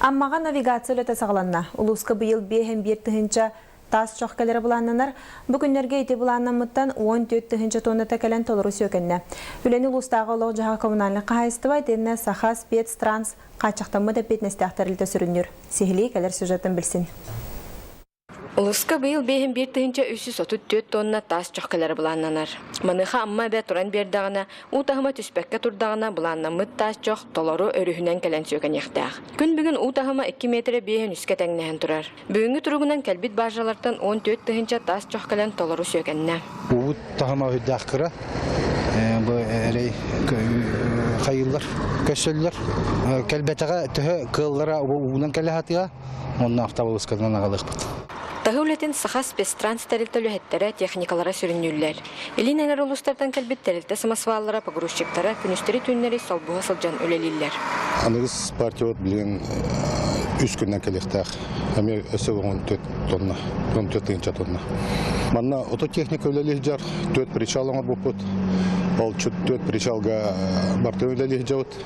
Аммаҕа навигация үлэтэ саҕаланна. Улууска быйыл 51 тыһыынча таас чох кэлэрэ былааннанар. Бу күннэргэ ити былааннаммыттан 14 тыһыынча туонната кэлэн толору сүөкэннэ. Үлэни улуустааҕы олох-дьаһах коммунальнай хаһаайыстыба итиэннэ Саха спецтранс хааччахтаммыт эппиэтинэстээх тэрилтэ сүрүннүүр. Сиһилии кэлэр сюжеттан билсин. Улууска быйыл 51 334 тонна таас чох кэлэрэ былааннанар. Маныаха Амма эбэ туран биэрдэҕинэ, уу таһыма түспэккэ турдаҕына былааннаммыт таас чох толору өрүһүнэн кэлэн сүөкэниэхтээх. Күн бүгүн уу таһыма 2 метрэ 5 үскэ тэҥнэһэн турар. Бүгүҥҥү туругунан кэлбит бааржалартан 14 тыһыынча таас чох кэлэн толору сүөкэннэ. Уубут таһыма үрдээх кыра. Бу эрэй хайыыллар, көссөллөр. Кэлбэтэҕэ төһө кыаллара уунан кэлэ сатыа, онно автобусканан аҕалыахпыт. Таһыы үлэтин Саха спецтранс тэрилтэ үлэһиттэрэ, техникалара сүрүннүүллэр. Илин эҥэр улуустартан кэлбит тэрилтэ самосваллара, погрузчиктара күнүстэри-түүннэри солбуһа сылдьан үлэлииллэр. Аныгыс партиябыт билигин үс күннэн кэлиэхтээх. Эмиэ өссө 14 тонна, 14 тыһыынча тонна. Манна ото техника үлэлии сылдьар, төрт причал оҥорбуппут. Ол төрт причалга бартын үлэлии сылдьабыт.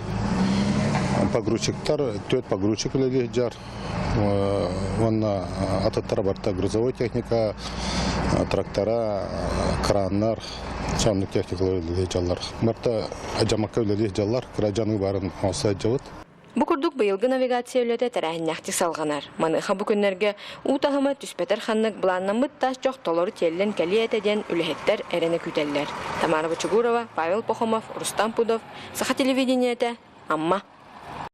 Погрузчиктар, төрт погрузчик үлэлии сылдьар. Уонна атыттара барта грузовой техника, трактора, краннар, соннук техникалар үлэлии сылдьаллар. Барта дьамакка үлэлии сылдьаллар, кыра дьаныгы барын оҥосто сылдьабыт. Бу курдук быйылгы навигация үлэтэ тэрээһиннээхтик салҕанар. Маныаха бу күннэргэ уу таһыма түспэтэр ханнык былааннаммыт таас чох толору тиэллэн кэлиэ этэ диэн үлэһиттэр эрэнэ күүтэллэр. Тамара Бочугурова, Павел Пахомов, Рустам Пудов, Саха телевидениетэ, Амма.